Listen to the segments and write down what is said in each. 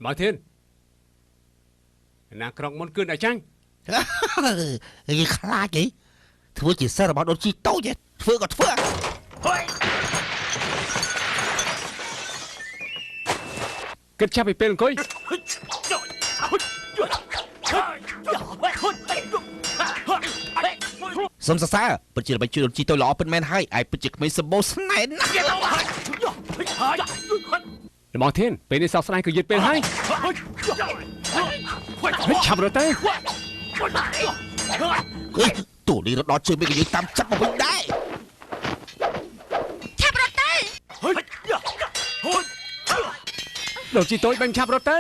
បងធានណាក្រុងមុនគឺអ្នកចាញ់ យីខ្លាចហីធ្វើជាសិស្សរបស់ដូនជីតូចធ្វើក៏ធ្វើ គិតចាប់ពីពេលអង្គុយ សូមសរសើរពិតជាល្បិចជួយដូនជីតូចល្អពិតមែនហើយឯងពិតជាក្មេងសម្បូរស្នេហ៍ណាស់ បងធានពេលនេះសោកស្ដាយគឺយឺតពេលហើយឆាប់រត់ទៅ ទូនេះរត់ដល់ជើងមេក៏យើងតាមចាប់មកវិញដែរ ឆាប់រត់ទៅ ដូនជីតូចបាញ់ឆាប់រត់ទៅ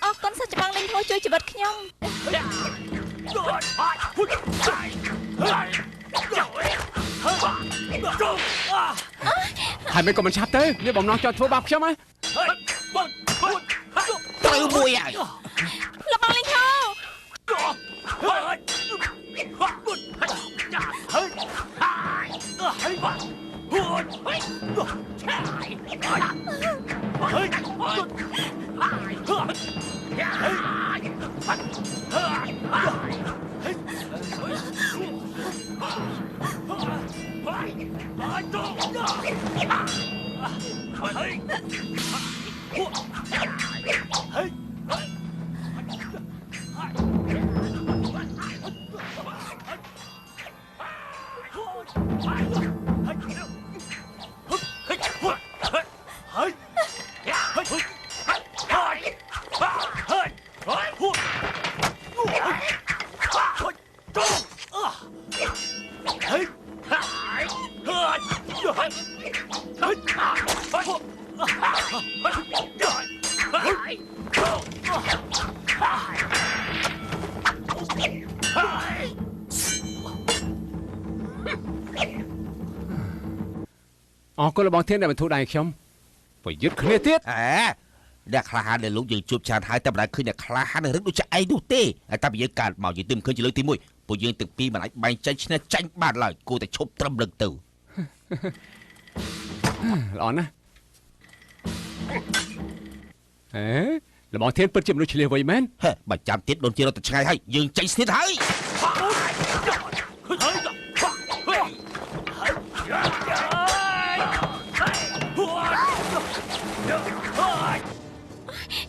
អរគុណសិស្សច្បាំងលេងហូជួយជីវិតខ្ញុំ ហើយមិនក៏មិនឆាប់ទៅនេះបំណងចង់ធ្វើបាបខ្ញុំហ៎ ត្រូវមួយហើយ លបងលេងហូ អរគុណរបស់ធានដែលបន្ធូរដៃខ្ញុំប្រយុទ្ធគ្នាទៀត អេអ្នកក្លាហានដែលលោកយើងជួបច្រើនហើយតែមិនដែលឃើញអ្នកក្លាហានរឹងដូចជាឯងនោះទេតែពីយើងកើតមកយើងទើបឃើញជាលើកទី1ពួកយើងទាំងពីរមិនអាចបែងចែកឈ្នះចាញ់បានឡើយគួរតែឈប់ត្រឹមនឹងទៅ ល្អណាស់អេរបស់ធានពិតជាមនុស្សឆ្លៀសវៃមែន ហេបើចាំទៀតដូនជារត់ទៅឆ្ងាយហើយយើងចេញស្និទ្ធហើយ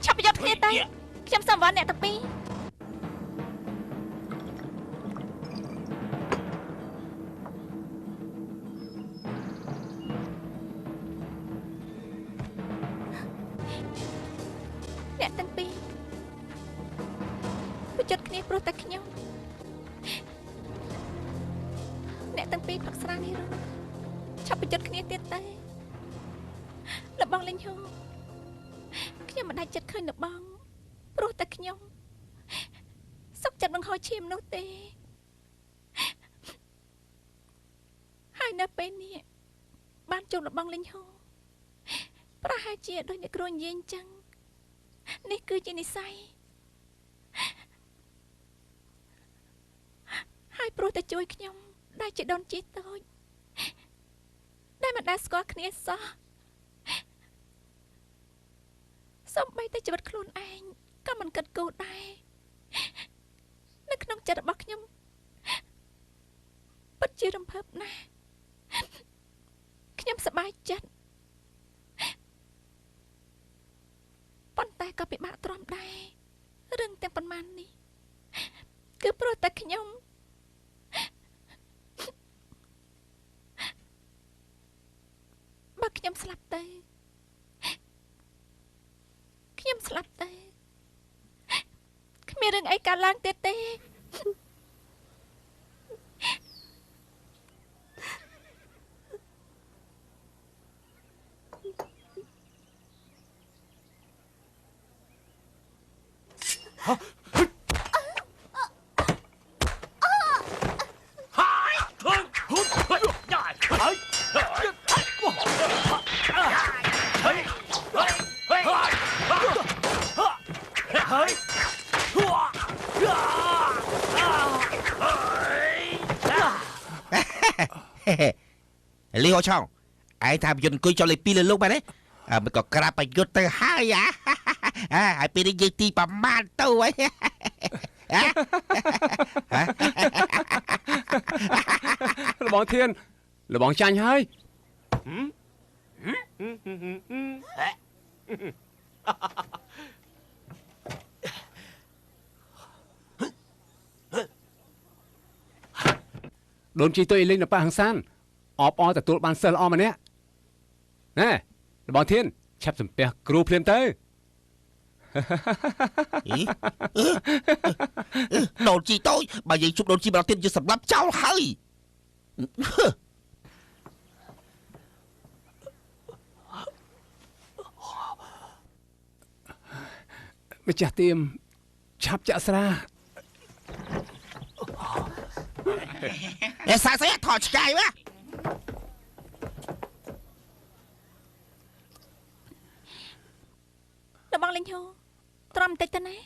ឆាប់ប្រយុទ្ធគ្នាទៅខ្ញុំសូមវល់អ្នកទាំងពីរអ្នកទាំងពីរប្រយុទ្ធគ្នាព្រោះតែខ្ញុំអ្នកទាំងពីរផឹកស្រានេះរួចឆាប់ប្រយុទ្ធគ្នាទៀតទៅលបងលេងហូខ្ញុំមិនដាច់ចិត្តឃើញលបងព្រោះតែខ្ញុំសុកចិត្តបង្ហូរឈាមនោះទេហើយនៅពេលនេះបានជួបលបងលេងហូប្រហែលជាដូចអ្នកគ្រូនិយាយអញ្ចឹងនេះគឺជានិស័យហើយព្រោះតែជួយខ្ញុំដែលជាដូនជីតូចដែលមិនដែលស្គាល់គ្នាសោះសូម្បីតែជីវិតខ្លួនឯងក៏មិនគិតគូរដែរនៅក្នុងចិត្តរបស់ខ្ញុំពិតជារំភើបណាស់ខ្ញុំសប្បាយចិត្តប៉ុន្តែក៏ពិបាកទ្រាំដែររឿងទាំងប៉ុន្មាននេះគឺព្រោះតែខ្ញុំបើខ្ញុំស្លាប់ទៅខ្ញុំស្លាប់ទៅគ្មានរឿងអីកើតឡើងទៀតទេ លីហូឆောင်းឯងថាយន្តអង្គុយចុះលេខ2លើលោកមែនទេមិនក៏ក្រាបប្រយុទ្ធទៅហើយអា ហើយពេលនេះយើងទីប្រមាណទៅហើយ លបងធានលបងចាញ់ហើយដូនជីទុយលេងនៅប៉ះហង្សានអបអទទួលបានសិស្សល្អម្នាក់ណែលបងធានឆាប់សំពះគ្រូភ្លាមទៅ ដូនជីតូចបើយើងជួបដូនជីម្ដងទៀតយើងសម្លាប់ចោលហើយ ម្ចាស់ទៀមឆាប់ចាក់ស្រា អេសាស្អីថតឆ្កែវ លបងលេងហូទ្រាំបន្តិចទៅណា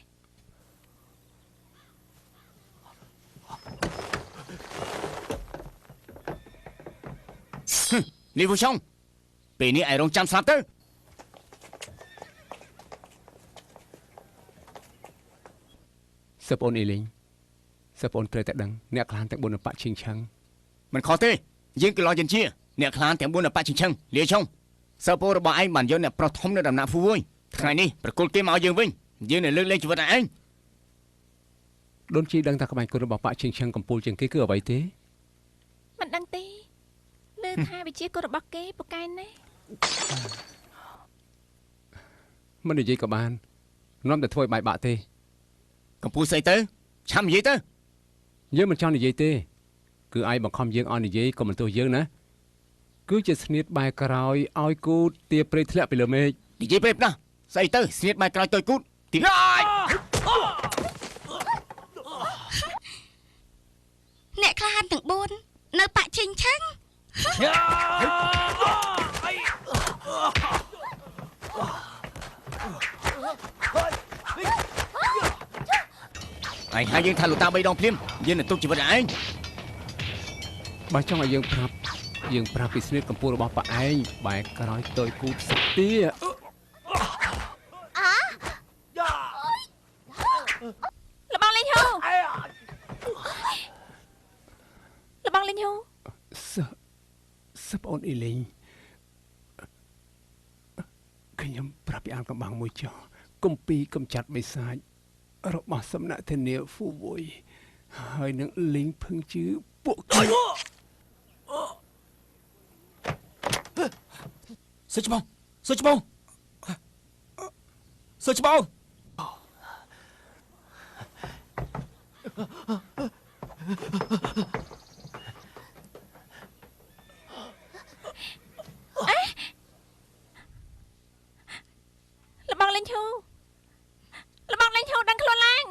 លីវឆុងពេលនេះឯងរងចាំស្លាប់ទៅ សិប្អូនអ៊ីលីងសិប្អូនត្រូវតែដឹងអ្នកខ្លានទាំង4នៅបាក់ឈៀងឆឹង មិនខុសទេយើងគឺឡយិនជាអ្នកខ្លានទាំង4នៅបាក់ឈៀងឆឹងលាឆុងសិប្អូនរបស់ឯងបានយកអ្នកប្រុសធំនៅដំណាក់ហ្វូវយថ្ងៃនេះប្រគល់គេមកឲ្យយើងវិញយើងនឹងលើកលែងជីវិតឯង ដូនជីដឹងថាក្បាញ់គុណរបស់បាក់ឈៀងឆឹងកំពូលជាងគេគឺអ្វីទេ មិនដឹងទេលើថាវិជាគុណរបស់គេពូកែណាស់ មិននិយាយក៏បាននាំតែធ្វើឲ្យបាយបាក់ទេ កំពូលស្អីទៅឆាំនិយាយទៅ យើងមិនចង់និយាយទេគឺឯងបង្ខំយើងឲ្យនិយាយក៏មិនទោសយើងណាគឺជាស្នៀតបែរក្រោយឲ្យគូតទាព្រៃធ្លាក់ពីលើមេឃ និយាយពេកណាស់ស្អីទៅស្នៀតបែរក្រោយទៅគូតទី អ្នកក្លាហានទាំង4នៅបាក់ឈិងឆឹង ឯងហើយយើងថាលោកតា3ដងភ្លាមយើងនឹងទុកជីវិតឯង បើចង់ឲ្យយើងប្រាប់យើងប្រាប់ពីស្នៀតកម្ពូលរបស់ប៉ាឯងបែរក្រោយទៅគូតសទា លបងលេងហូលបងលេងហូ សិប្អូនអ៊ីលីងខ្ញុំប្រាប់ពីអានកំបាំងមួយចោះគម្ពីរកំចាត់បិសាចរបស់សំណាក់ធានាហ្វូវុយហើយនឹងលីងភឹងជឺពួកគេ សុចបងសុចបងសុចបង លបងលេងឈូលបងលេងឈូដឹងខ្លួនឡើង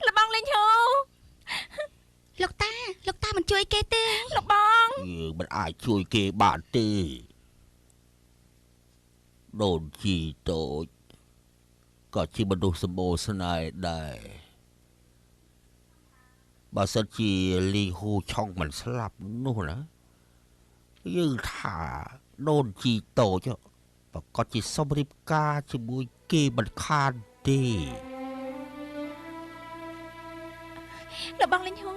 លបងលេងឈូ លោកតាលោកតាមិនជួយគេទេ លបង យើងមិនអាចជួយគេបានទេដូនជីតូចក៏ជាមនុស្សសម្បូរស្នេហ៍ដែរបើសិនជាលីហ៊ូឆុងមិនស្លាប់នោះណាយើងថាដូនជីតូចប្រកាសជាសុំរៀបការជាមួយគេមិនខានទេ លបងលេងហូ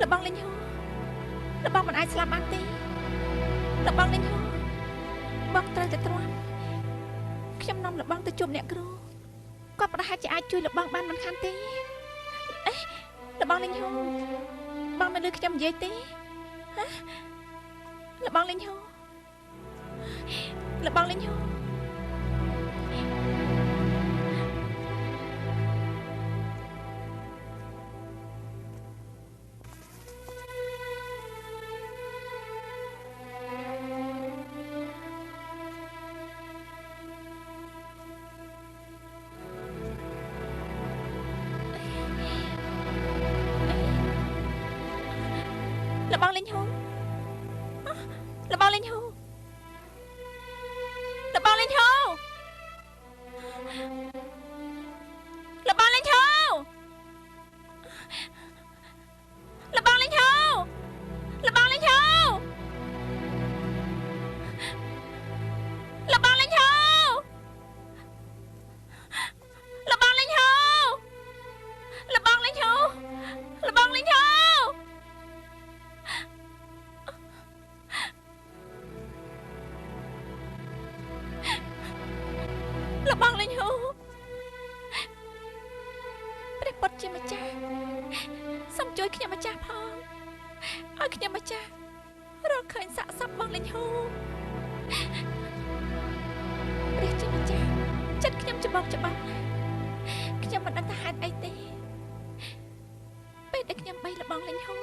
លបងលេងហូលបងមិនអាចស្លាប់បានទេលបងលេងហូបងត្រូវតែទ្រាំខ្ញុំនាំលបងទៅជួបអ្នកគ្រូគាត់ប្រហែលជាអាចជួយលបងបានមិនខានទេអេលបងលេងហូបងមិនលឺខ្ញុំនិយាយទេហ៎លបងលេងហូលបងលេងហូ លបងលេងហូលបងលេងហូលបងលេងហូលបងលេងហូលបងលេងហូលបងលេងហូលបងលេងហូ លបងលេងហ៊ូព្រះពុទ្ធជាម្ចាស់សូមជួយខ្ញុំម្ចាស់ផងឲ្យខ្ញុំម្ចាស់រកឃើញសាកសពបងលេងហ៊ូព្រះជាម្ចាស់ចិត្តខ្ញុំច្បោកច្បល់ណាស់ខ្ញុំមិនដឹងថាហេតុអីទេពេលដែលខ្ញុំបីលបងលេងហ៊ូ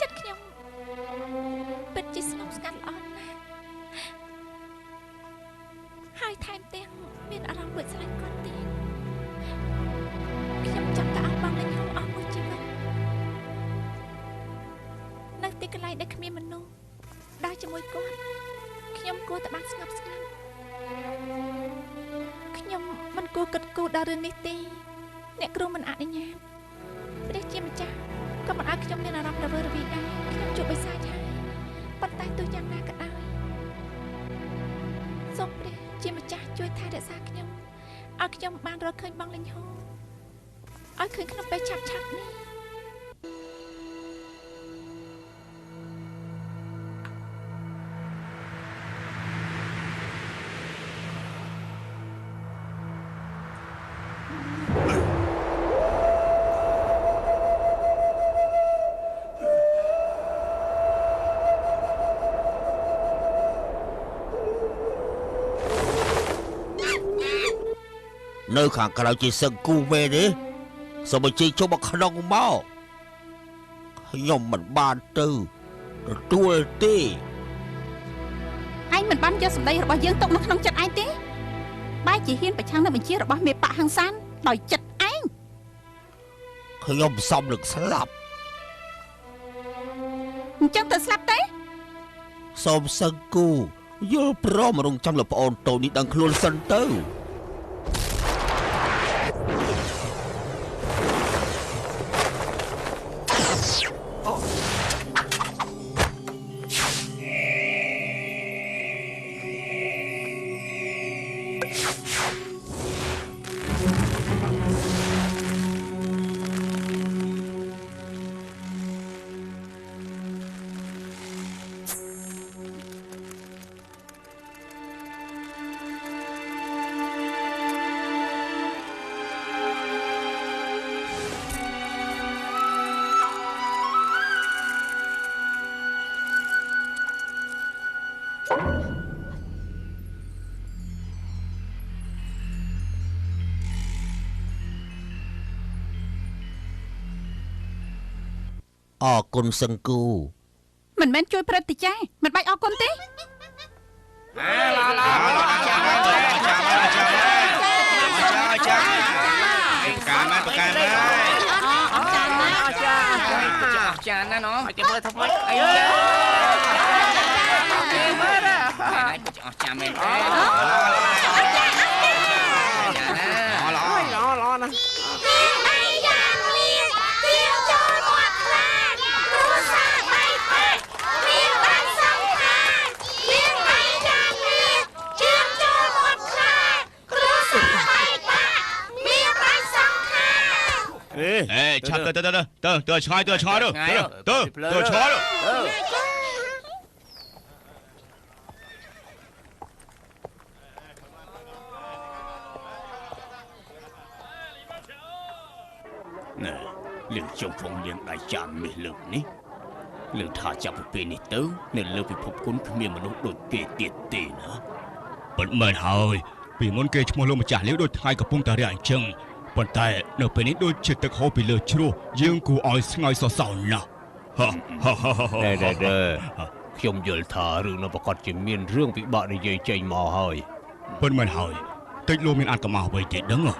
ចិត្តខ្ញុំពិតជាស្ងប់ស្ងាត់ល្អណាស់ហើយថែមទាំងមានអារម្មណ៍លួចស្រឡាញ់គាត់ទៀតខ្ញុំចង់ទៅអោបបងលេងហ៊ូអស់មួយជីវិតនៅទីកន្លែងដែលគ្មានមនុស្សដើរជាមួយគាត់ខ្ញុំគួរតែបានស្ងប់ស្ងាត់ខ្ញុំមិនគួរគិតគូរដល់រឿងនេះទេអ្នកគ្រូមិនអនុញ្ញាតព្រះជាម្ចាស់ក៏មិនឲ្យខ្ញុំមានអារម្មណ៍រវើរវាយដែរខ្ញុំជួបបិសាចហើយប៉ុន្តែទោះយ៉ាងណាក៏ដោយសូមព្រះជាម្ចាស់ជួយថែរក្សាខ្ញុំឲ្យខ្ញុំបានរកឃើញបងលេងហ៊ូឲ្យឃើញក្នុងពេលឆាប់ៗនេះ នៅខាងក្រៅជាសឹងគូមែនទេសូមអញ្ជើញចូលមកក្នុងមកខ្ញុំមិនបានទៅទទួលទេឯងមិនបានយកសម្ដីរបស់យើងទុកនៅក្នុងចិត្តឯងទេបែរជាហ៊ានប្រឆាំងនឹងបញ្ជារបស់មេបកហង្សានដោយចិត្តឯងខ្ញុំសមនឹងស្លាប់អញ្ចឹងទៅស្លាប់ទេសូមសឹងគូយល់ព្រមរងចាំលោកប្អូនតូចនេះដឹងខ្លួនសិនទៅ អរគុណសឹងគូ មិនមែនជួយព្រឹទ្ធាចារ្យមិនបាច់អរគុណទេ កាមែនប្រកែមែន អរចាណា អស្ចារ្យណាស់ណោះគេមើលធ្វើម៉េចអីគេមើលណាអស្ចារ្យមែនទេ អស្ចារ្យ ល្អ ល្អល្អណាស់ អេឆាប់ទៅទៅទៅទៅទៅឆ្ងាយទៅឆ្ងាយទៅទៅទៅឆ្ងាយទៅ ណែលៀងជុំហ្វងលៀងដៃចាមមាសលើកនេះលើថាចាប់ពីពេលនេះទៅនៅលើពិភពគុណគ្មានមនុស្សដូចគេទៀតទេណា ពិតមែនហើយពីមុនគេឈ្មោះលោកម្ចាស់លាវដូចថ្ងៃកំពុងតែរះអញ្ចឹងប៉ុន្តែនៅពេលនេះដូចជាទឹកហូរពីលើជ្រោះយើងគួរឲ្យស្ងើចសរសើរណាស់ ណែណែខ្ញុំយល់ថារឿងនោះប្រកាសជាមានរឿងពិបាកនិយាយចេញមកហើយ ពិតមែនហើយតិចលោកមានអាចកម្មាអ្វីទេដឹងលោ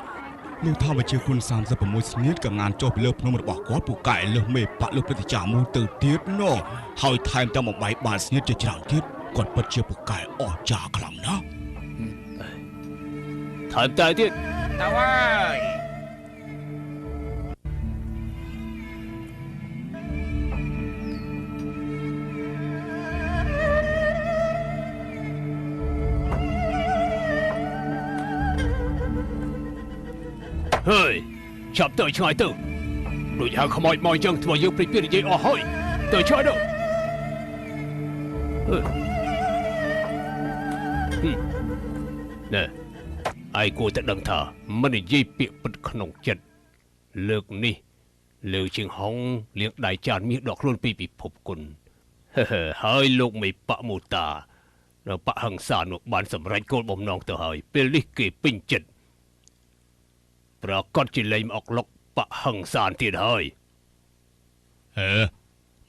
កថាវិជាគុណ36ស្នៀតកងានចុះពីលើភ្នំរបស់គាត់ពូកែលើសមេបាក់លើព្រឹទ្ធាចារ្យមូលទៅទៀតណោះហើយថែមទាំងបំបីបានស្នៀតជាច្រើនទៀតគាត់ពិតជាពូកែអស្ចារ្យខ្លាំងណាស់ ថែមតែទៀត តើហើយ ហើយឆាប់ទៅឆ្ងាយទៅដូចហៅខ្មោចមកអញ្ចឹងធ្វើយើងព្រិចពីនិយាយអស់ហើយទៅឆ្ងាយទៅ ណែ ឯងគួរតែដឹងថាមិននិយាយពាក្យពិតក្នុងចិត្តលើកនេះលើជាងហុងលាងដៃចានមាសដកខ្លួនពីពិភពគុណហើយលោកមេបកមូតានៅបកហឹង្សានោះបានសម្រេចគោលបំណងទៅហើយពេលនេះគេពេញចិត្តប្រកាសជាលែងអុកលុកបកហឹង្សាទៀតហើយហេ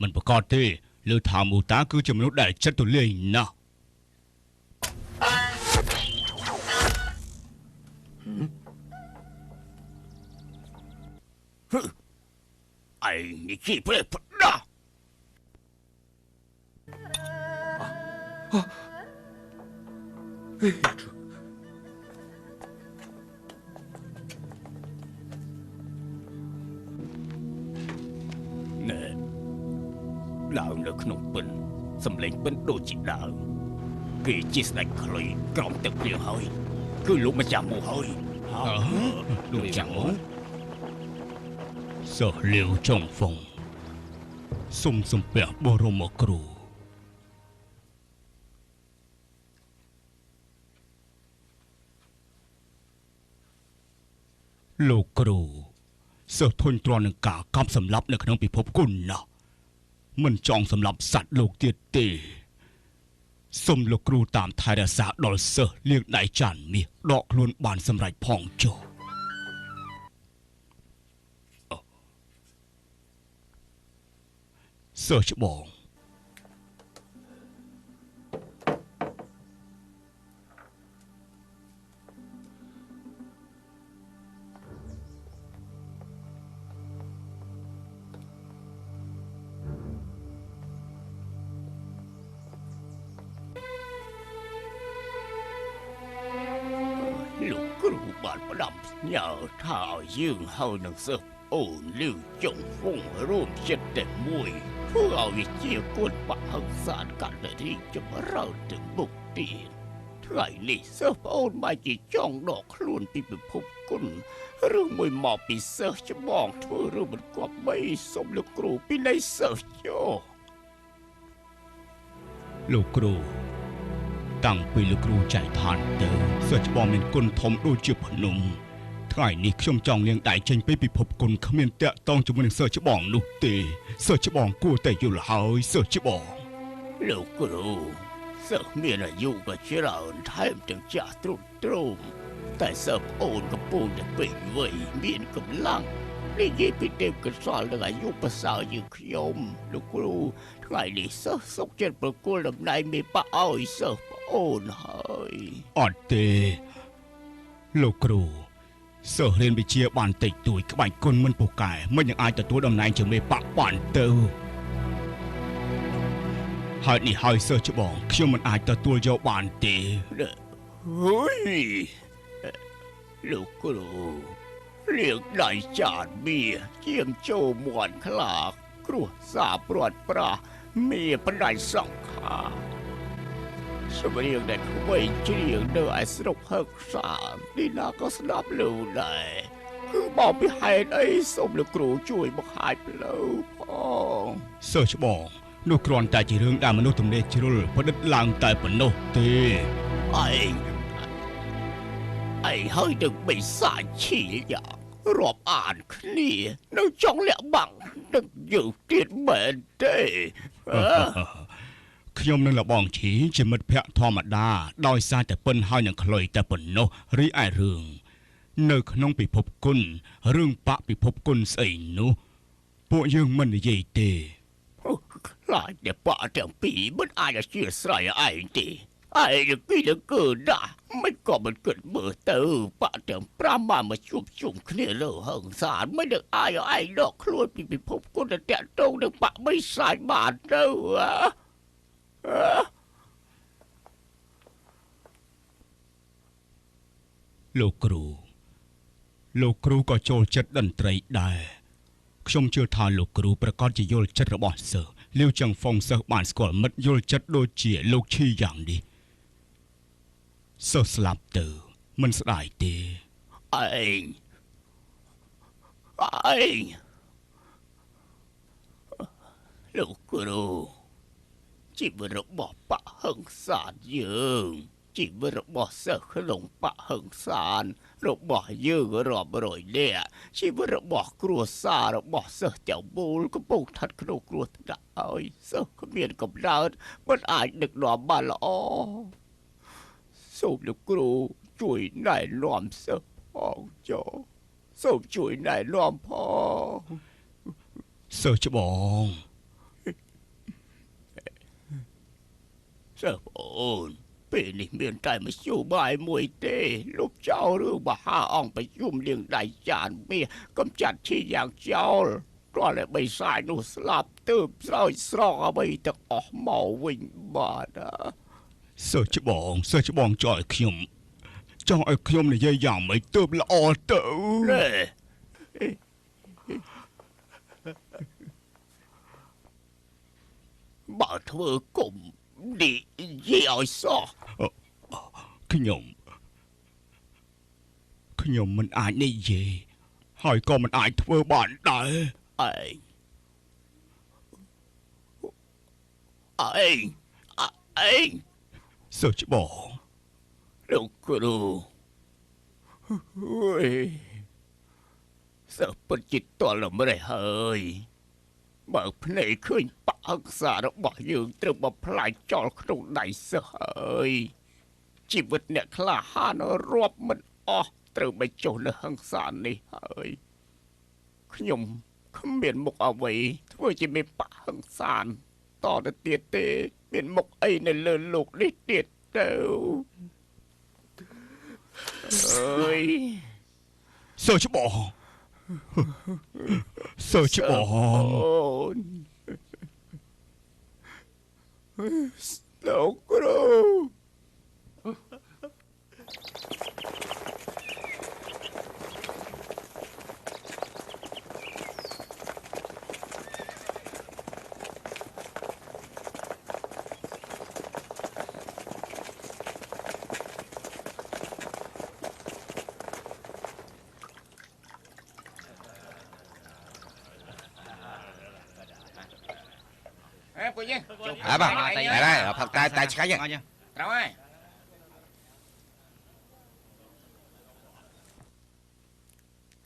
មិនប្រកាសទេលើថាមូតាគឺជាមនុស្សដែលចិត្តទូលាយណាស់ឯងនេះជាព្រះផ្ដោះណែឡើងនៅក្នុងពិនសំលេងពិនដូចជាដើមគេជាស្ដេចខ្លុយក្រោមទឹកភ្លៀងហើយគឺលោកម្ចាស់មកហើយលោកម្ចាស់មកសិស្សលាវចុងហ្វុងសុំសំពះបរមគ្រូលោកគ្រូសិស្សធុញទ្រាន់នឹងការកាប់សម្លាប់នៅក្នុងពិភពគុណណាស់មិនចង់សម្លាប់សត្វលោកទៀតទេសូមលោកគ្រូតាមថែរក្សាដល់សិស្សលាងដៃចានមាសដកខ្លួនបានសម្រេចផងចុះសិស្សច្បងលោកគ្រូបានផ្ដាំផ្ញើថាឲ្យយើងហើយនឹងសិស្សអូនលឺចុងហ្វុងរួមចិត្តតែមួយធ្វើឲ្យវិជាគុណបហិង្សាកាន់តែរីកចម្រើនទៅមុខទៀតថ្ងៃនេះសិស្សប្អូនមកជាចង់ដកខ្លួនពីពិភពគុណឬមួយមកពីសិស្សច្បងធ្វើរឿងមិនគប្បីសូមលោកគ្រូពីនៃសិស្សចុះលោកគ្រូតាំងពីលោកគ្រូចែកឋានទៅសិស្សច្បងមានគុណធំដូចជាភ្នំថ្ងៃនេះខ្ញុំចង់លាងដៃចេញពីពិភពគុណគ្មានតាក់ទងជាមួយនឹងសិស្សច្បងនោះទេសិស្សច្បងគួរតែយល់ហើយសិស្សច្បងលោកគ្រូសិស្សមានអាយុក៏ច្រើនថែមទាំងចាស់ទ្រុឌទ្រោមតែសិស្សប្អូនកំពុងតែពេញវ័យមានកម្លាំងនិយាយពីទេពកោសលនិងអាយុប្រសើរជាងខ្ញុំលោកគ្រូថ្ងៃនេះសិស្សសុខចិត្តប្រគល់តំណែងមេបកឲ្យសិស្សប្អូនហើយអត់ទេលោកគ្រូសិស្សរៀនវិជ្ជាបានតិចតួចក្បាច់គុណមិនពូកែមិននឹងអាចទទួលតំណែងជាមេបកបានទៅហើយនេះហើយសិស្សច្បងខ្ញុំមិនអាចទទួលយកបានទេហើយលោកគ្រូលាងដៃចានមាជាងចូលមាន់ខ្លាគ្រោះសាព្រាត់ប្រាសមាផ្ដាច់សង្ខារសម្រៀងដែលក្មេងច្រៀងនៅឯស្រុកហឹកសានេះណាក៏ស្ដាប់ឮដែរគឺបោកពីហេតុអីសូមលោកគ្រូជួយបង្ហាញផ្លូវផងសិស្សច្បងនោះគ្រាន់តែជារឿងដែលមនុស្សទំនេរជ្រុលប្រឌិតឡើងតែប៉ុណ្ណោះទេឯងហើយនឹងបិសាចឈីយ៉ាងរាប់អានគ្នានៅចង់លាក់បាំងនឹងយើងទៀតមែនទេខ្ញុំនឹងលបងឈីជាមិត្តភក្តិធម្មតាដោយសារតែពិនហើយនឹងខ្លុយតែប៉ុណ្ណោះរីឯរឿងនៅក្នុងពិភពគុណរឿងបកពិភពគុណស្អីនោះពួកយើងមិននិយាយទេខ្លាចតែបកទាំងពីរមិនអាចអធិស្ឋានឯងទេឯងគឺនឹងគឺណាស់មិនក៏មិនគិតមើលទៅបកទាំង5បានមកជួបជុំគ្នាលើហឹង្សាមិននឹងអាចឲ្យឯងដកខ្លួនពីពិភពគុណទៅតាក់ទងនឹងបកបិសាចបានទៅលោកគ្រូលោកគ្រូក៏ចូលចិត្តតន្ត្រីដែរខ្ញុំជឿថាលោកគ្រូប្រកាសជាយល់ចិត្តរបស់សិស្សលាវចឹងហ្វុងសិស្សបានស្គាល់មិត្តយល់ចិត្តដូចជាលោកឈីយ៉ាងនេះសិស្សស្លាប់ទៅមិនស្ដាយទេឯងលោកគ្រូជីវិតរបស់បកហឹង្សាយើង ជីវិតរបស់សិស្សក្នុងបកហិង្សានរបស់យើងរាប់រយនាក់ជីវិតរបស់គ្រួសាររបស់សិស្សទាំងមូលកំពុងស្ថិតក្នុងគ្រោះថ្នាក់ហើយសិស្សគ្មានកំណើតមិនអាចដឹកនាំបានល្អសូមលោកគ្រូជួយណែនាំសិស្សផងចុះសូមជួយណែនាំផងសិស្សច្បងសិស្សប្អូនពេលនេះមានតែមធ្យោបាយមួយទេលុបចោលរឿងមហាអង្គប្រជុំលាងដៃចានមាសកំចាត់ឈីយ៉ាងចោលទាល់តែបិសាចនោះស្លាប់ទើបស្រោចស្រង់អ្វីទាំងអស់មកវិញបាទសិស្សច្បងសិស្សច្បងចង់ឲ្យខ្ញុំចង់ឲ្យខ្ញុំនិយាយយ៉ាងម៉េចទើបល្អទៅបើធ្វើគុំនិយាយឲ្យសោះខ្ញុំមិនអាចនិយាយហើយក៏មិនអាចធ្វើបានដែរឯងឯងឯងសិស្សច្បងលោកគ្រូសិស្សពិតជាតល់ម្រេះហើយបើភ្នែកឃើញបកហិង្សារបស់យើងត្រូវបំផ្លាញចោលក្នុងដៃសិស្សហើយជីវិតអ្នកក្លាហានរាប់មិនអស់ត្រូវបញ្ចុះនៅហិង្សានេះហើយខ្ញុំគ្មានមុខអ្វីធ្វើជាមេបកហិង្សាតទៅទៀតទេមានមុខអីនៅលើលោកនេះទៀតទៅអើយសិស្សច្បងសិស្សច្បងលោកគ្រូ អើបាទដែរផឹកតែតែឆ្ងាញ់ត្រូវហើយ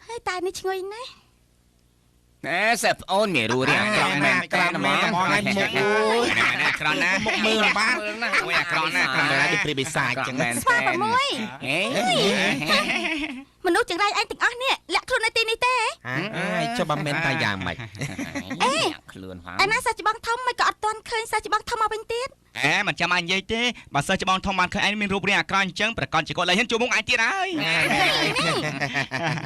ហើយតែនេះឈ្ងុយណាស់ណែសិស្សប្អូនមានរូរាងក្រក់មែនក្រក់ហ្មងហើយមុខអូយណាក្រក់ណាមុខមើលបានអូយអាក្រក់ណាក្រក់ណាដូចព្រាបិសាចចឹងស្វា6មនុស្សចង្រៃឯងទាំងអស់នេះលាក់ខ្លួននៅទីនេះទេអើយចុះបើមិនតែយ៉ាងម៉េចអេខ្លួនហ៎ឯណាសិស្សច្បងធំមិនក៏អត់ទាន់ឃើញសិស្សច្បងធំមកវិញទៀតអេមិនចាំអញនិយាយទេបើសិស្សច្បងធំបានឃើញឯងមានរូបរាងអាក្រក់អញ្ចឹងប្រកាសជាគាត់លែងហ៊ានជួបមុខឯងទៀតហើយ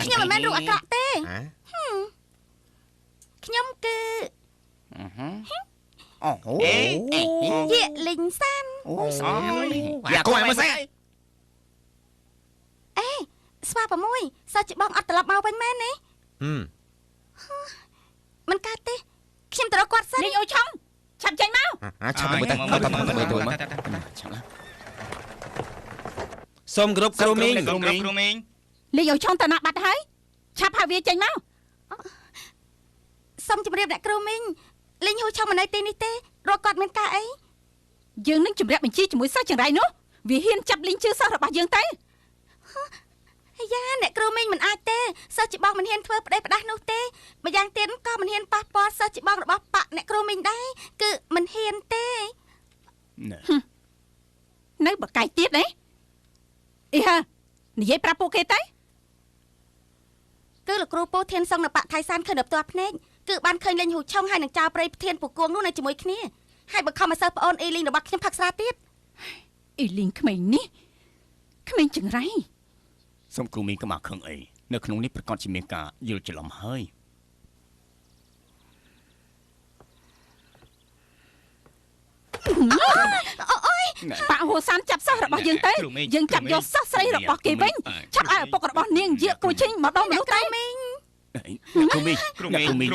ខ្ញុំមិនមែនរូបអាក្រក់ទេខ្ញុំគឺអូហូយេលីងសានអូស្អាតយ៉ាកុំឲ្យមើលស្អីអេស្វា6សិស្សច្បងអត់ត្រឡប់មកវិញមែនទេមិនកើតទេខ្ញុំទៅរកគាត់សិននេះអូឆុងឆាប់ចេញមកឆាប់ទៅមើលទៅទៅមើលឆាប់ណាសូមគោរពគ្រូមីងគ្រូមីងលេងអូឆុងទៅណាបាត់ហើយឆាប់ហៅវាចេញមកសូមជម្រាបអ្នកគ្រូមីងលេងហូឆុងមិននៅទីនេះទេរកគាត់មានការអីយើងនឹងជម្រាបបញ្ជីជាមួយសិស្សចង្រៃនោះវាហ៊ានចាប់លីងជឿសិស្សរបស់យើងទៅអាយ៉ាអ្នកគ្រូមីងមិនអាចទេសិស្សច្បងមិនហ៊ានធ្វើប្តេសផ្ដាស់នោះទេម្យ៉ាងទៀតក៏មិនហ៊ានប៉ះពាល់សិស្សច្បងរបស់ប៉ាក់អ្នកគ្រូមីងដែរគឺមិនហ៊ានទេនៅបកាយទៀតទេអីហ่าនិយាយប្រាប់ពួកគេទៅគឺលោកគ្រូពោធានសង្ឃនៅប៉ាក់ថៃសានឃើញនៅផ្ទាល់ភ្នែកគឺបានឃើញលេងហ៊ូឆុងហើយនឹងចៅព្រៃប្រធានពូគួងនោះនៅជាមួយគ្នាហើយបង្ខំឲ្យសិស្សប្អូនអ៊ីលីងរបស់ខ្ញុំផឹកស្រាទៀតអ៊ីលីងក្មេងនេះក្មេងចង្រៃសូមគ្រូមីងកុំអាខឹងអីនៅក្នុងនេះប្រកាសជាមានការយល់ច្រឡំហើយ អូយប៉ាហូសានចាប់សិស្សរបស់យើងទៅយើងចាប់យកសិស្សស្រីរបស់គេវិញឆាប់ឲ្យឪពុករបស់នាងយាកគូឈិញមកដល់មនុស្សទៅមីង អ្នកគ្រូមីងអ្នកគ្រូមីង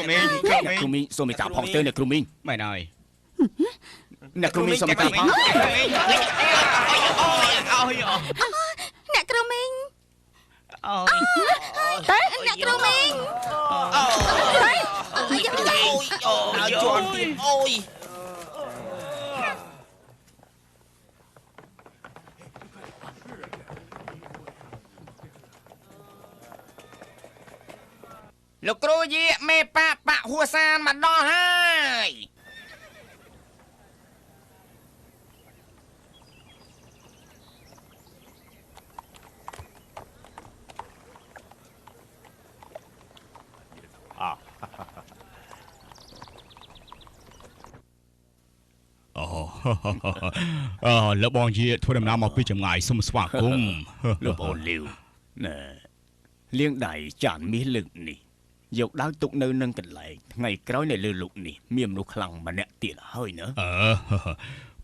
អ្នកគ្រូមីងសូមមេត្តាផងទៅអ្នកគ្រូមីងមែនហើយអ្នកគ្រូមីងសូមមេត្តាផងអ្នកគ្រូមីងតែអ្នកគ្រូមីងអូយ ឲ្យជន់ទៀតអូយ លោកគ្រូយាមេប៉ប៉ហួសានមកដល់ហើយអូអឺលោកបងយាធ្វើដំណើរមកពីចម្ងាយសូមស្វាគមន៍លោកអូនលាវណែលាងដៃចានមាសលើកនេះយកដៅទុកនៅនឹងកន្លែងថ្ងៃក្រោយនៅលើលោកនេះមានមនុស្សខ្លាំងម្នាក់ទៀតហើយណាអឺ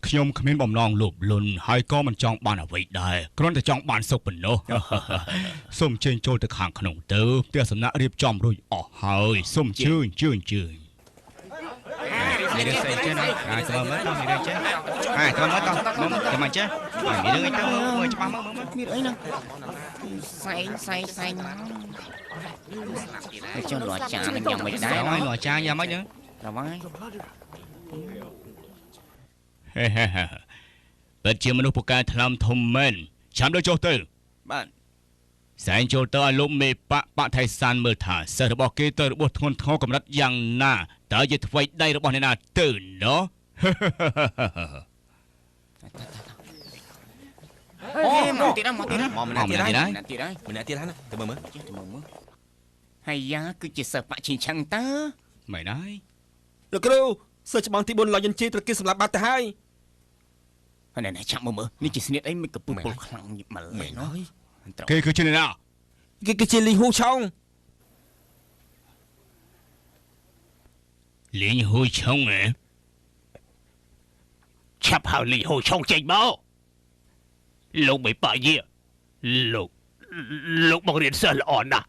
ខ្ញុំគ្មានបំណងលោភលន់ហើយក៏មិនចង់បានអ្វីដែរគ្រាន់តែចង់បានសុខប៉ុណ្ណោះសូមជើញចូលទៅខាងក្នុងទៅផ្ទះសំណាក់រៀបចំរួចអស់ហើយសូមជើញជើញជើញមានរឿងស្អីចេះណាអាចមើលមើលតោះមានរឿងចេះអាចមើលមើលតោះចាំមិនចេះមានរឿងអីទៅមើលច្បាស់មើលមើលមានអីណាសែងសែងសែងមកចុះលួចានឹងយ៉ាងម៉េចដែរហើយលួចាយ៉ាងម៉េចហ្នឹងដល់ហើយហេហេហេពិតជាមនុស្សពូកែថ្លើមធំមែនចាំដល់ចុះទៅបាទសែងចូលទៅឲ្យលោកមេបៈបថៃសានមើលថាសិស្សរបស់គេទៅរបួសធ្ងន់ធ្ងរកម្រិតយ៉ាងណាតើជាថ្វីដៃរបស់អ្នកណាទៅណោះអូមកទៀតមកទៀតមកម្នាក់ទៀតហើយម្នាក់ទៀតហើយម្នាក់ទៀតហើយណាទៅមើលមើលទៅមើលមើលហើយយ៉ាគឺជាសិស្សបាក់ឈិងឆឹងតើមែនហើយលោកគ្រូសិស្សច្បងទី4ឡយិនជីត្រូវគេសម្លាប់បាត់ទៅហើយហើយណែឆាប់មើលមើលនេះជាស្នៀតអីមិនកពុះពុលខ្លាំងម្ល៉េះហើយគេគឺជាអ្នកណាគេគឺជាលីហ៊ូឆុងលីហ៊ូឆុងហ៎ឆាប់ហៅលីហ៊ូឆុងចេញមកលោកមិនបាយាលោកបង្រៀនសិស្សល្អណាស់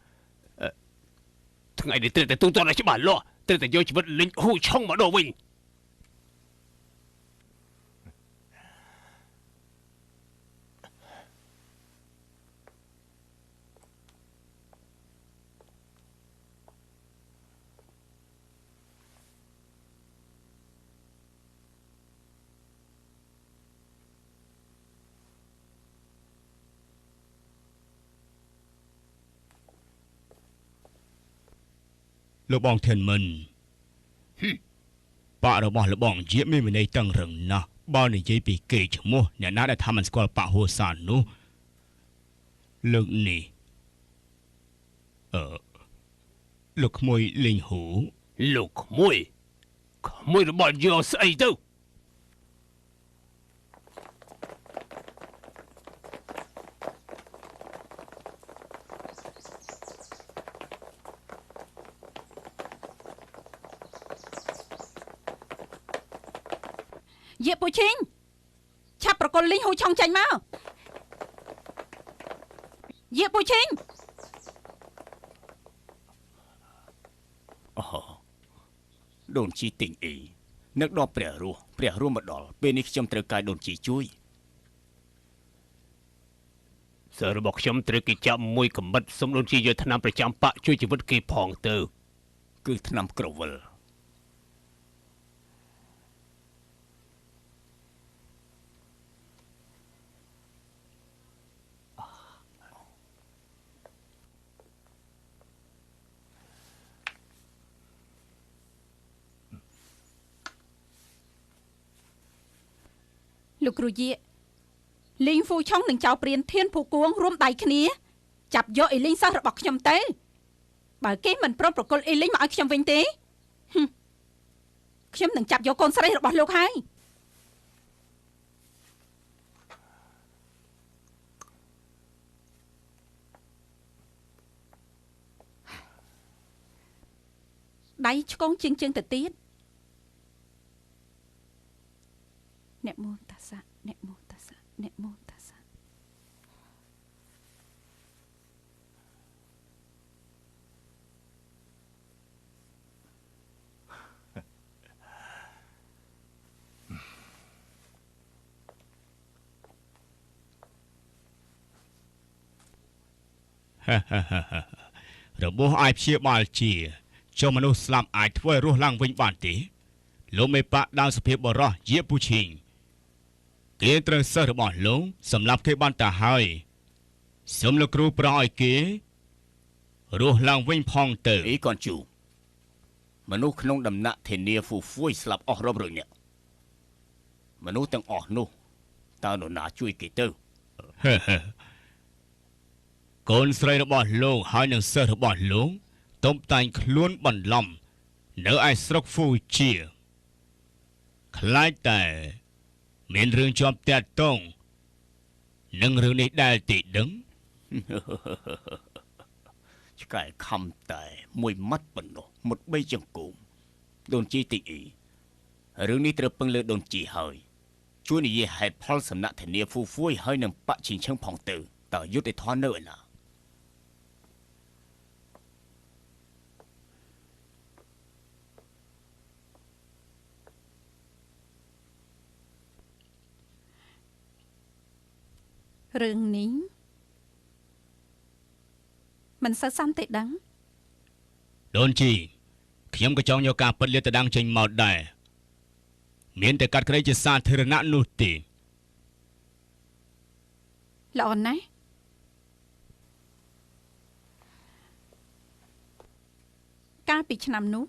ថ្ងៃនេះត្រូវតែទូទាត់ឲ្យច្បាស់លាស់ត្រូវតែយកជីវិតលីហ៊ូឆុងមកដល់វិញ លោកបងធានមិនបាក់របស់លោកបងយាមានវិន័យតឹងរឹងណាស់បើនិយាយពីគេឈ្មោះអ្នកណាដែលថាមិនស្គាល់បាក់ហួសាននោះលើកនេះអឺលោកក្មួយលេងហ៊ូលោកក្មួយក្មួយរបស់យកស្អីទៅយាពូឈីងឆាប់ប្រកុលលីងហ៊ូឆុងចេញមកយាពូឈីងអូដូនជីទិញអីនឹកដល់ព្រះរស់ព្រះរស់មកដល់ពេលនេះខ្ញុំត្រូវកាយដូនជីជួយសិស្សរបស់ខ្ញុំត្រូវគេចាប់មួយកំបិតសូមដូនជីយកថ្នាំប្រចាំបាក់ជួយជីវិតគេផងទៅគឺថ្នាំក្រវិល លោកគ្រូយាលីងហ្វូឆុងនិងចៅព្រានធានភូគួងរួមដៃគ្នាចាប់យកអេលីងសិស្សរបស់ខ្ញុំទៅបើគេមិនព្រមប្រគល់អេលីងមកឲ្យខ្ញុំវិញទេខ្ញុំនឹងចាប់យកកូនស្រីរបស់លោកហើយដៃឆ្កងជាងជើងទៅទៀតអ្នកមោតាសៈអ្នកមោតាសៈអ្នកមោតាសៈរបួសអាចព្យាបាលជាចុះមនុស្សស្លាប់អាចធ្វើឲ្យរស់ឡើងវិញបានទេលោកមេបាក់ដើមសភាពបរោះយាពូឈីងគេត្រូវសិស្សរបស់លោកសម្រាប់គេបានតាហើយសូមលោកគ្រូប្រោះឲ្យគេ រស់ឡើងវិញផងទៅអីកនជូមនុស្សក្នុងដំណាក់ធានាហ្វូហ្វួយស្លាប់អស់រាប់រយនាក់មនុស្សទាំងអស់នោះតើនរណាជួយគេទៅកូនស្រីរបស់លោកហើយនិងសិស្សរបស់លោកតុបតែងខ្លួនបន្លំនៅឯស្រុកហ្វូជាខ្លាចតែមានរឿងជាប់ទាក់ទងនឹងរឿងនេះដែលទីដឹងឆ្កែខំតែមួយម៉ាត់ប៉ុណ្ណោះមុត3ចង្គោមដូនជីទីអ៊ីរឿងនេះត្រូវពឹងលើដូនជីហើយជួយនិយាយហេតុផលសំណាក់ធានាហ្វូហ្វួយហើយនឹងបាក់ឈិងឈឹងផងទៅតើយុត្តិធម៌នៅឯណារឿងនេះមិនសូវសមទេដឹងដូនជីខ្ញុំក៏ចង់យកការពិតលាតត្រដាងចេញមកដែរមានតែកាត់ក្រីជាសាធារណៈនោះទេល្អណាស់កាលពីឆ្នាំនោះ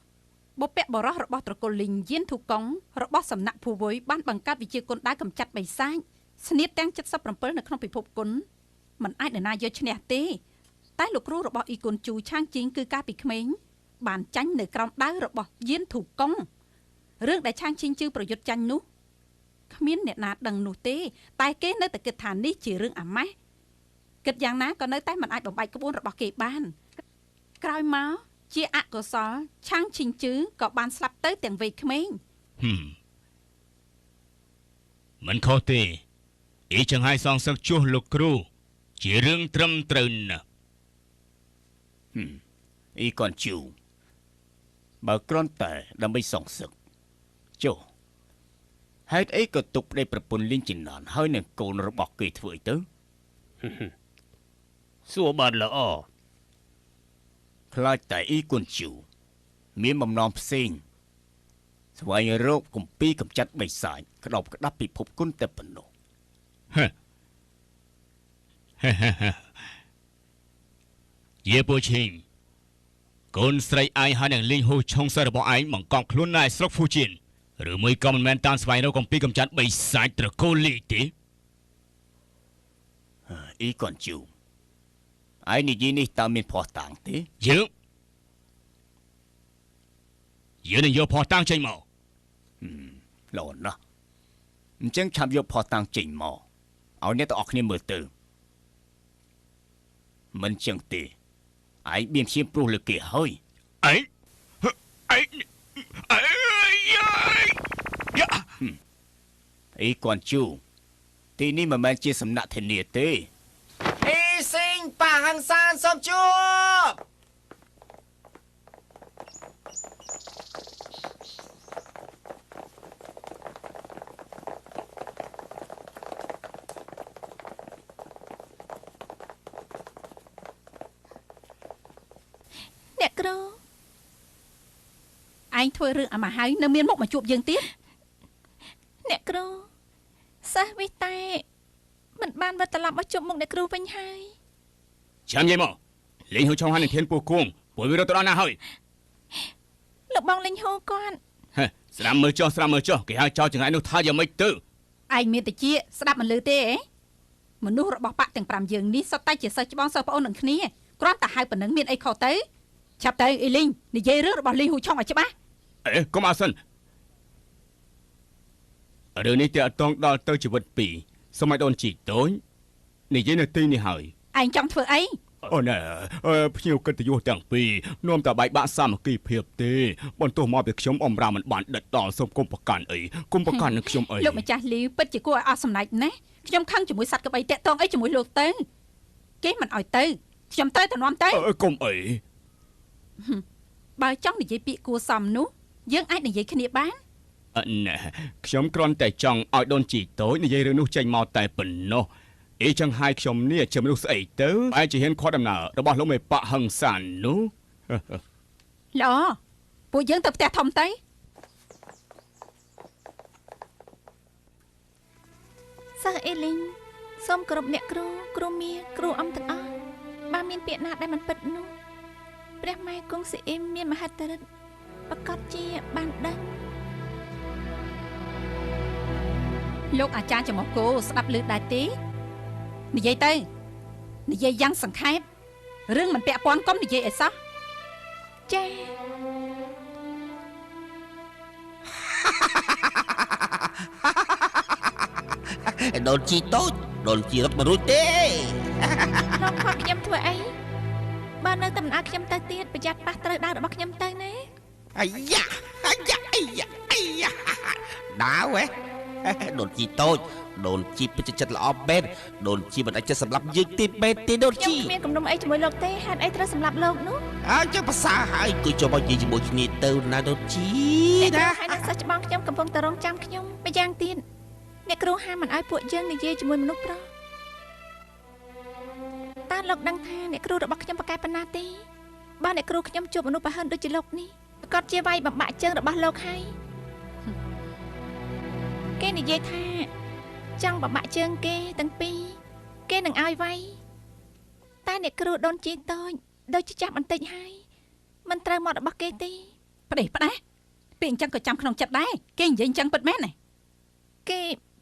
បុព្វបុរសរបស់ត្រកូលលីងយានធូកុងរបស់សំណាក់ភូវុយបានបង្កើតវិជាគុណដាវកម្ចាត់បិសាចស្នៀតទាំង77នៅក្នុងពិភពគុណមិនអាចនរណាយកឈ្នះទេតែលោកគ្រូរបស់អ៊ីគុនជូឆាងជីងគឺកាលពីក្មេងបានចាញ់នៅក្រោមដាវរបស់យានធូកុងរឿងដែលឆាងជីងជឺប្រយុទ្ធចាញ់នោះគ្មានអ្នកណាដឹងនោះទេតែគេនៅតែគិតថានេះជារឿងអាម៉ាស់គិតយ៉ាងណាក៏នៅតែមិនអាចបំបែកក្បួនរបស់គេបានក្រោយមកជាអកុសលឆាងជីងជឺក៏បានស្លាប់ទៅទាំងវ័យក្មេងមិនខុសទេអ៊ីចង្ហៃសងសឹកជួសលោកគ្រូជារឿងត្រឹមត្រូវណាស់អ៊ីកនជូបើគ្រាន់តែដើម្បីសងសឹកចុះហេតុអីក៏ទុកប្តីប្រពន្ធលីងចិនណានហើយនឹងកូនរបស់គេធ្វើអីទៅសួរបានល្អខ្លាចតែអ៊ីគុនជូមានបំណងផ្សេងស្វែងរកគម្ពីរកម្ចាត់បិសាចក្តោបក្តាប់ពិភពគុណតែប៉ុណ្ណោះយេពូឈីងកូនស្រីឯងហើយនឹងលីងហ៊ូឆុងសិស្សរបស់ឯងបង្កប់ខ្លួននៅស្រុកហ្វូជៀនឬមួយក៏មិនមែនតាមស្វែងរកគម្ពីរកម្ចាត់បិសាចត្រកូលលីទេអ៊ីកនជូឯងនិយាយនេះតើមានភស្តុតាងទេយើងនឹងយកភស្តុតាងចេញមកល្អណាស់អញ្ចឹងឆាប់យកភស្តុតាងចេញមកឲ្យអ្នកទាំងអស់គ្នាមើលទៅមិនចឹងទេឯងបៀមឈាមព្រោះលើគេហើយឯងឯងអីគាត់ជូទីនេះមិនមែនជាសំណាក់ធានាទេអ៊ីស៊ីងប៉ាហង្សានសូមជួបអ្នកគ្រូឯងធ្វើរឿងអាម៉ាស់ហើយនៅមានមុខមកជួបយើងទៀតអ្នកគ្រូសិស្សវិតែមិនបានវិលត្រឡប់មកជួបមុខអ្នកគ្រូវិញហើយចាំនិយាយមកលេងហ៊ូឆុងហើយនឹងធានពោះគួងពួកវារត់ទៅដល់ណាហើយលោកបងលេងហ៊ូគាត់ហេស្ដាំមើលចុះស្ដាំមើលចុះគេហៅចោលចង្អែនោះថាយ៉ាងម៉េចទៅឯងមានតិចស្ដាប់មិនលឺទេមនុស្សរបស់បាក់ទាំង5យើងនេះសុទ្ធតែជាសិស្សច្បងសិស្សប្អូននឹងគ្នាគ្រាន់តែហៅប៉ុណ្ណឹងមានអីខុសទៅឆាប់ទៅអ៊ីលីងនិយាយរឿងរបស់លីងហ៊ូឆុងឲ្យច្បាស់អេកុំអើសិនរឿងនេះទាក់ទងដល់ទៅជីវិតពីរសូមឲ្យដូនជីតូចនិយាយនៅទីនេះហើយឯងចង់ធ្វើអីអូណែភ្ញៀវកិត្តិយសទាំងពីរនាំតែបែកបាក់សាមគ្គីភាពទេបន្ទោសមកពីខ្ញុំអមរាមិនបានដិតដល់សូមគុំប្រកាន់អីគុំប្រកាន់នឹងខ្ញុំអីលោកម្ចាស់លីពិតជាគួរឲ្យអស់សំណេចណាស់ខ្ញុំខឹងជាមួយសត្វក្បីតាក់ទងអីជាមួយលោកទៅគេមិនឲ្យទៅខ្ញុំត្រូវតែនាំទៅគុំអីបើចង់និយាយពាក្យគួរសមនោះយើងអាចនិយាយគ្នាបានណែខ្ញុំគ្រាន់តែចង់ឲ្យដូនជីតូចនិយាយរឿងនោះចេញមកតែប៉ុណ្ណោះអីចឹងហើយខ្ញុំនេះជាមនុស្សស្អីទៅឯជាហ៊ានខាត់ដំណើររបស់លោកមេបាក់ហឹងសាននោះល្អពួកយើងទៅផ្ទះធំទៅសិស្សអេលីងសូមគោរពអ្នកគ្រូគ្រូមាគ្រូអំទាំងអស់បើមានពាក្យណាដែលមិនពិតនោះ ព្រះម៉ែគង់ស៊ីអ៊ីមមានមហិទ្ធិឫទ្ធិប្រកាសជាបានដឹងលោកអាចារ្យចំគោស្ដាប់ឮដែរទេនិយាយទៅនិយាយយ៉ាងសង្ខេបរឿងមិនពាក់ព័ន្ធកុំនិយាយអីសោះចាដូនជីតូចដូនជីរត់មិនរួចទេលោកខកខ្ញុំធ្វើអីបើនៅតែមិនឲ្យខ្ញុំទៅទៀតប្រយ័ត្នប៉ះត្រូវដាវរបស់ខ្ញុំទៅណាអាយ៉ាអាយ៉ាអាយ៉ាអាយ៉ាដាវហ៎ដូនជីតូចដូនជីពិតចិត្តល្អមែនដូនជីមិនអាចចិត្តសម្លាប់យើងទេមែនទេដូនជីខ្ញុំគ្មានគំនុំអីជាមួយលោកទេហេតុអីត្រូវសម្លាប់លោកនោះអើចឹងប្រសើរហើយគួយចូលមកនិយាយជាមួយគ្នាទៅណាដូនជីណាហើយនឹងសិស្សច្បងខ្ញុំកំពុងតែរងចាំខ្ញុំម្យ៉ាងទៀតអ្នកគ្រូហាមមិនឲ្យពួកយើងនិយាយជាមួយមនុស្សប្រុសតើលោកដឹងថាអ្នកគ្រូរបស់ខ្ញុំប្រកែកប៉ុណ្ណាទេបើអ្នកគ្រូខ្ញុំជួបមនុស្សប្រហិនដូចជាលោកនេះប្រកាសជាវាយបំបាក់ជើងរបស់លោកហើយគេនិយាយថាចង់បំបាក់ជើងគេទាំងពីរគេនឹងឲ្យវាយតែអ្នកគ្រូដូនជីតូចដូចជាចាស់បន្តិចហើយមិនត្រូវមាត់របស់គេទេផ្ដេសផ្ដាស់ពេលអញ្ចឹងក៏ចាំក្នុងចិត្តដែរគេនិយាយអញ្ចឹងពិតមែនណា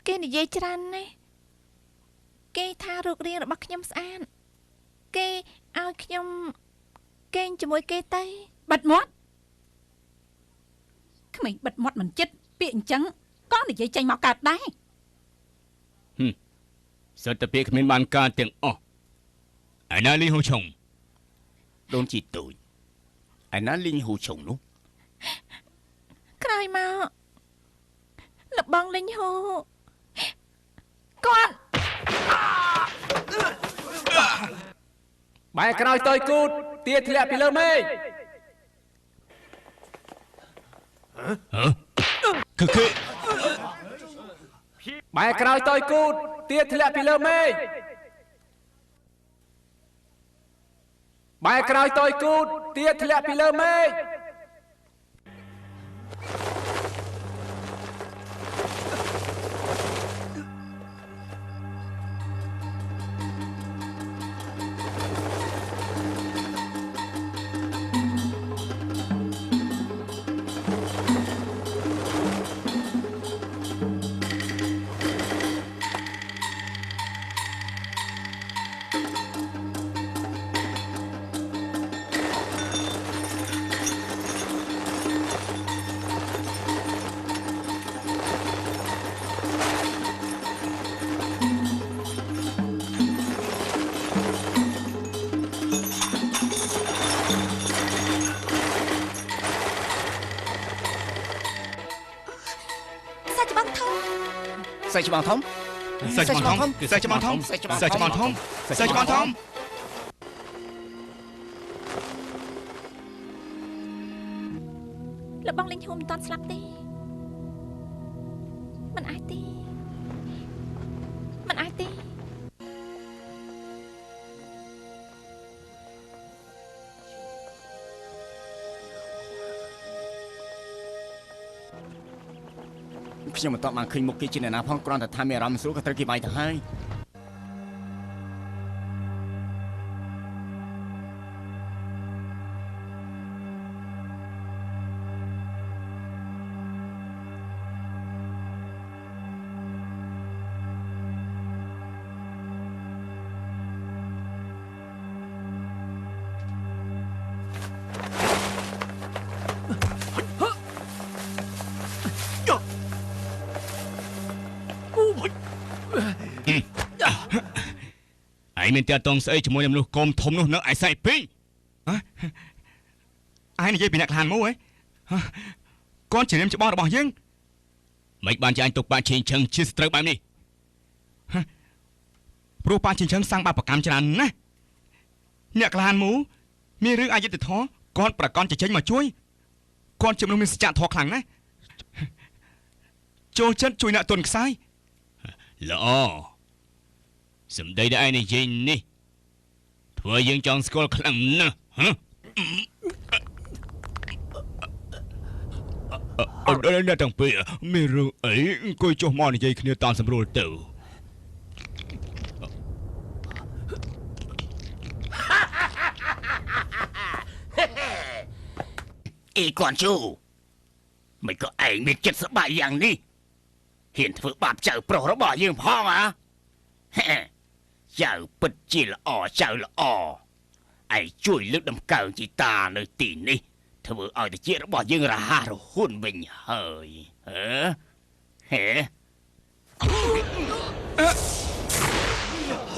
គេនិយាយច្រើនណាស់គេថារូបរាងរបស់ខ្ញុំស្អាតគេឲ្យខ្ញុំគេងជាមួយគេទៅបិទមាត់ក្មេងបិទមាត់មិនចិត្តពាក្យអញ្ចឹងក៏និយាយចេញមកកើតដែរសិតតែពាក្យគ្មានបានការទាំងអស់ឯណាលីហូឆុងដូនជីតូចឯណាលីងហ៊ូឆុងនោះក្រោយមកលបងលីងហ៊ូគាត់បែរក្រោយតយគូតទាធ្លាក់ពីលើមេឃគឺគេបែរក្រោយតយគូតទាធ្លាក់ពីលើមេឃបែរក្រោយតយគូតទាធ្លាក់ពីលើមេឃ សាច់ច្បងធំសាច់ច្បងធំសាច់ច្បងធំសាច់ច្បងធំសាច់ច្បងធំលបងលេងហ៊ូមិនតាន់ស្លាប់ទេមិនអាចទេមិនអាចទេខ្ញុំមិនតបបានឃើញមុខគេជាអ្នកណាផងគ្រាន់តែថាមានអារម្មណ៍ស្រួលក៏ត្រូវគេវាយទៅហើយឯងមានតាក់ទងស្អីជាមួយនឹងមនុស្សកុំធំនោះនៅឯសែកពីងឯងនិយាយពីអ្នកក្លានមកហ៎គាត់ជានាមច្បងរបស់យើងមិនបានជាអញទុកបាក់ឈីងឆឹងជាសត្រូវបែបនេះព្រោះបាក់ឈីងឆឹងសាងបាបកម្មច្រើនណាស់អ្នកក្លានមូមានរឿងអយុត្តិធម៌គាត់ប្រកាន់ចេញមកជួយគាត់ជាមនុស្សមានសច្ចធម៌ខ្លាំងណាស់ចូលចិត្តជួយអ្នកទុនខ្សែល្អសម្ដីដែលឯងនិយាយនេះធ្វើយើងចង់ស្គាល់ខ្លាំងណាស់ហ៎អត់ដល់អ្នកទាំងពីរមានរឿងអីអង្គុយចុះមកនិយាយគ្នាតាមសម្រួលទៅ អីគាត់ជូមិនក៏ឯងមានចិត្តសប្បាយយ៉ាងនេះហ៊ានធ្វើបាបចៅប្រុសរបស់យើងផងហ៎ចៅពិតជាល្អចៅល្អឯងជួយលើកដំកើងជីតានៅទីនេះធ្វើឲ្យតិចរបស់យើងរហ័សរហួនវិញហើយហ៎ហេ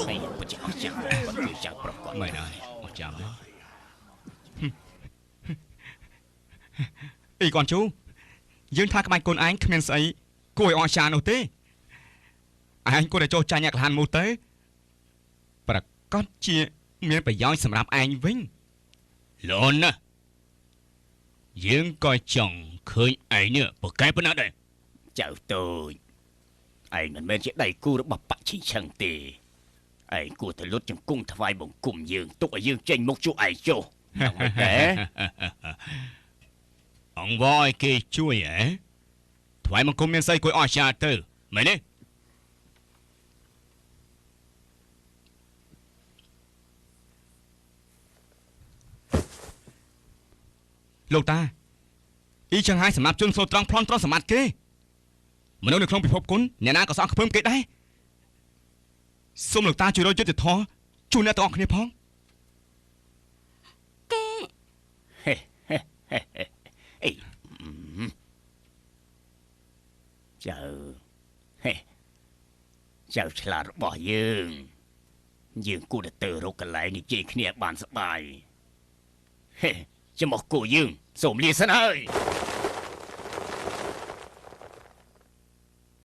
ហើយពិតជាអស្ចារ្យគាត់ជួយចៅប្រុសគាត់មិនហើយអស្ចារ្យអីគាត់ជូយើងថាក្បាច់កូនឯងគ្មានស្អីគួរឲ្យអស្ចារ្យនោះទេឯងគួរតែចូលចាញ់អ្នកក្លាហានមួយទៅប្រកាសជាមានប្រយោជន៍សម្រាប់ឯងវិញល្អណាស់យើងក៏ចង់ឃើញឯងនេះប្រកែប៉ុណ្ណាដែរចៅតូចឯងមិនមែនជាដៃគូរបស់បាក់ឈីឆឹងទេឯងគួរតែលុតជង្គង់ថ្វាយបង្គំយើងទុកឲ្យយើងចេញមុខជួឯងចុះមិនទេអង្វរឲ្យគេជួយហ៎ថ្វាយបង្គំមានស្អីគួរអស្ចារ្យទៅមែនទេលោកតាអ៊ីចឹងហើយសម្រាប់ជនសូត្រង់ប្លន់ទ្រព្យសម្បត្តិគេមនុស្សនៅក្នុងពិភពគុណអ្នកណាក៏សោះខ្ពើមគេដែរសូមលោកតាជួយរកយុត្តិធម៌ជូនអ្នកទាំងអស់គ្នាផងគេអីចៅហេចៅឆ្លាតរបស់យើងយើងគួរតែទៅរកកន្លែងនិយាយគ្នាបានសប្បាយហេចំមកគូយើងសូមលាសិនហើយ